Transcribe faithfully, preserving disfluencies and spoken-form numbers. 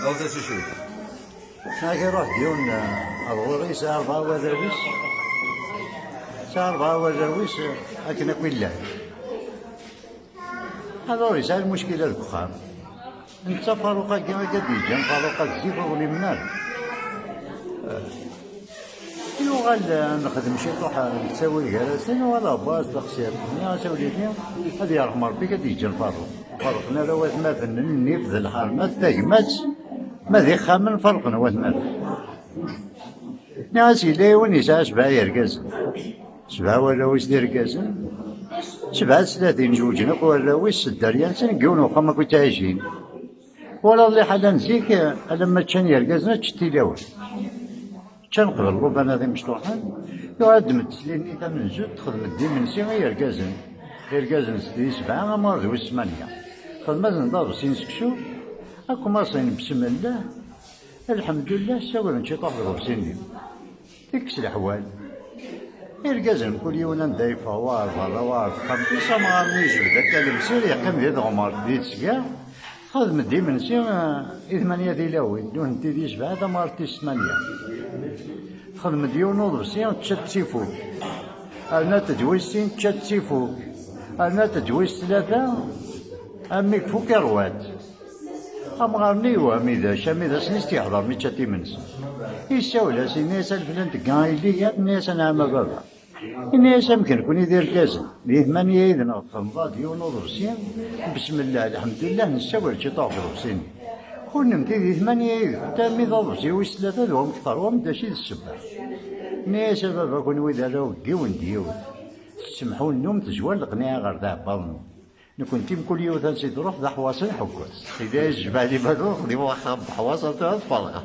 Awet-as i cwiṭ. Ag iruḥ-d yiwen, eh, ar ɣur-i, yesɛa rebɛa warraw-is. Yesɛa rebɛa warraw-is, eh, akken akk i llan. Alors yesɛa lmuckila deg uxxam. Netta Faruq-agi i d-yeǧǧan Faruq-a zik ur ɣlimen ara. Eh, yuɣal, eh, nexdem ciṭuḥ, eh, nettawi gar-asen, uɣal Ɛebbaẓ, Taqsirt. Nniɣ-as a wlidi, ad yerḥem Rebbi, i d-yeǧǧan Faruq. Ferqen ara watmaten nnif d lḥerma d tagmat, ma d ixxamen ferqen watmaten. Nniɣ-as yella yiwen yesɛa sebɛa yergazen, sebɛa warraw-is d irgazen, sebɛa tlatin zewǧen akk warraw-is s dderya-nsen deg yiwen uxxam akk i ttɛicin. Walaḍ liḥala n zik, alamma ččan yergazen ad ččet tilawin. Ččan qbel ḍuban ad imecṭuḥen, yuɣal-d medslin-nni tamenzut, texdem-d imensi i yergazen. Irgazen s di sebɛa amɣar d wis tmanya. Xedm-asen-d aḍebsi n seksu, akumaṣin besmellah, lḥemdullah, ssagren ciṭuḥ deg uḍebsi-nni. Tekkes leḥwal. Irgazen mkul yiwen anda yeffeɣ, wa ɣer berra, wa ɣer texxamt-is, amɣar-nni yejbed akka lemsir, yeqqim di teɣmert, di tesga, Xedm-d imensi, eh, i tmanya tilawin, nutenti di sebɛa, tamɣart tis tmanya. Texdem-d yiwen uḍebsi, tečča-t d tifuk. Rnat-d wis sin, tečča-t d tifuk. Rnat-d wis tlata, armi ifuk iṛwa-t. Amɣar-nni yewhem idac, am idac-nni s-t-yeḥḍer mi ččant imensi. Yessawel-as, yenna-yas: "A leflan, tegga a yelli-ya?" Tenna-yas: "Anɛam a baba." Ini-as: "Amek nekkni d irgazen, di tmanya yid-neɣ txedmeḍ-d yiwen uḍebsi, besmellah, lḥemdullah, nessawer ciṭuḥ deg uḍebsi-nni. Kunemti di tmanya yid-kent, armi d aḍebsi wis tlata d wamek teṛwam, d acu i d ssebba?" Ini-as: "A baba, kunwi d arraw n yiwen d yiwet. Tettemḥunnum, tezwar leqniɛa ɣer tɛebbaḍ-nwen. Nekkenti mkul yiwet ansi d-truḥ d aḥwaṣ i nḥekku-tt. Ida yejbeɛ di Badun, xdim axxam n uḥwaṣ, ar tura tferɣem."